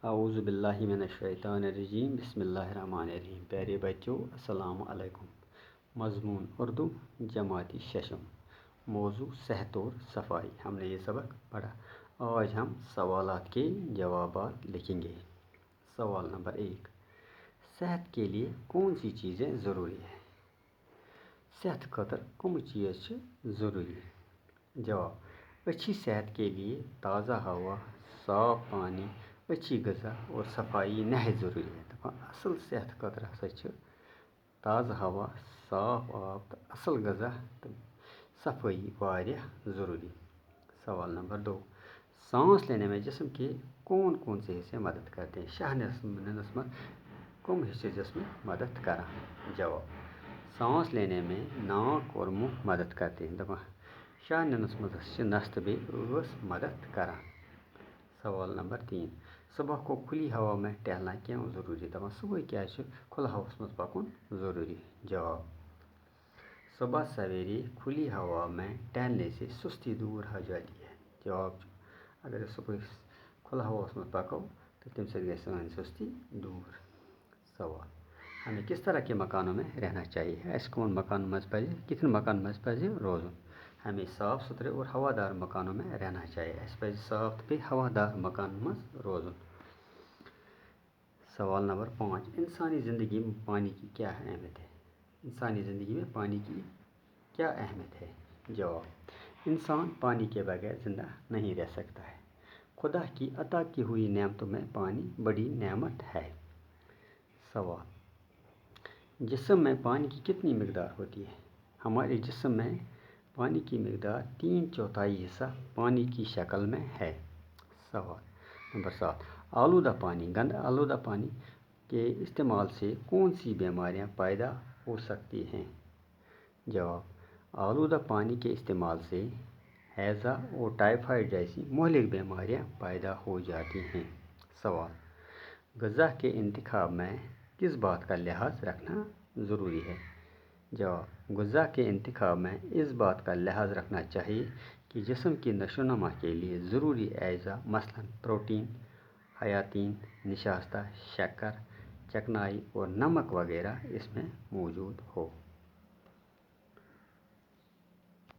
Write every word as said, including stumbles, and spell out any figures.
اعوذ باللہ من الشیطان الرجیم، بسم اللہ الرحمن الرحیم۔ پیارے بچوں، السلام علیکم۔ مضمون اردو، جماعت ششم، موضوع صحت اور صفائی۔ ہم نے یہ سبق پڑھا۔ آج ہم سوالات کے جوابات لکھیں گے۔ سوال نمبر ایک، صحت کے لیے کون سی چیزیں ضروری ہیں؟ صحت خٲطرٕ کٕم چیٖز چھِ ضروٗری؟ جواب، اچھی صحت کے لیے تازہ ہوا، صاف پانی، اچھی غذا اور صفائی نہایت ضروٗری ہے۔ دَپان، اَصٕل صحت خٲطرٕ ہسا چھِ تازٕ ہوا، صاف آب تہٕ اَصٕل غذا تہٕ صفٲیی واریاہ ضروٗری۔ سوال نمبر دو، सांस लेने में जिस्म के कौन कौन से हिस्से मदद करते हैं؟ شاہ نِنَس منٛز کٕم حصہٕ چھِ جسمٕکۍ مدد کران؟ جواب، सांस लेने में नाक और मुंह मदद करते हैं۔ دَپان، شاہ نِنَس منٛز ہسا چھِ نَس تہٕ بیٚیہِ ٲس مدد کران۔ سوال نمبر تین، صبح کو کھلی ہوا میں ٹہلنا کیوں ضروٗری؟ دَپان، صُبحٲے کیٛازِ چھُ کھُلہٕ ہواہَس منٛز پَکُن ضروٗری؟ جواب، صبح سویرے کھلی ہوا میں ٹہلنے سے سستی دور ہو جاتی ہے۔ جواب چھُ، اگر أسۍ صُبحٲے کھُلہٕ ہواہَس منٛز پَکو، تہٕ تَمہِ سۭتۍ گژھِ سٲنۍ سُستی دوٗر۔ سوال، ہمیں کس طرح کے مکانوں میں رہنا چاہیے؟ اَسہِ کٕمَن مکانَن منٛز پَزِ، کِتھٮ۪ن مکانَن منٛز پَزِ روزُن؟ ہمیں صاف ستھرے اور ہوادار مکانوں میں رہنا چاہیے۔ اَسہِ پَزِ صاف تہٕ بیٚیہِ ہوادار مکانَن منٛز روزُن۔ سوال نمبر پانچ، انسانی زندگی میں پانی کی کیا اہمیت ہے؟ انسانی زندگی میں پانی کی کیا اہمیت ہے؟ جواب، انسان پانی کے بغیر زندہ نہیں رہ سکتا ہے۔ خدا کی عطا کی ہوئی نعمتوں میں پانی بڑی نعمت ہے۔ سوال، جسم میں پانی کی کتنی مقدار ہوتی ہے؟ ہمارے جسم میں پانی کی مقدار تین چوتھائی حصہ پانی کی شکل میں ہے۔ سوال نمبر سات، آلودہ پانی، گند آلودہ پانی کے استعمال سے کون سی بیماریاں پیدا ہو سکتی ہیں؟ جواب، آلودہ پانی کے استعمال سے ہیضہ اور ٹائیفائڈ جیسی مہلک بیماریاں پیدا ہو جاتی ہیں۔ سوال، غذا کے انتخاب میں کس بات کا لحاظ رکھنا ضروری ہے؟ جواب، غذا کے انتخاب میں اس بات کا لحاظ رکھنا چاہیے کہ جسم کی نشو و نما کے لیے ضروری اجزاء، مثلاً پروٹین، حیاتین، نشاستہ، شکر، چکنائی اور نمک وغیرہ اس میں موجود ہو۔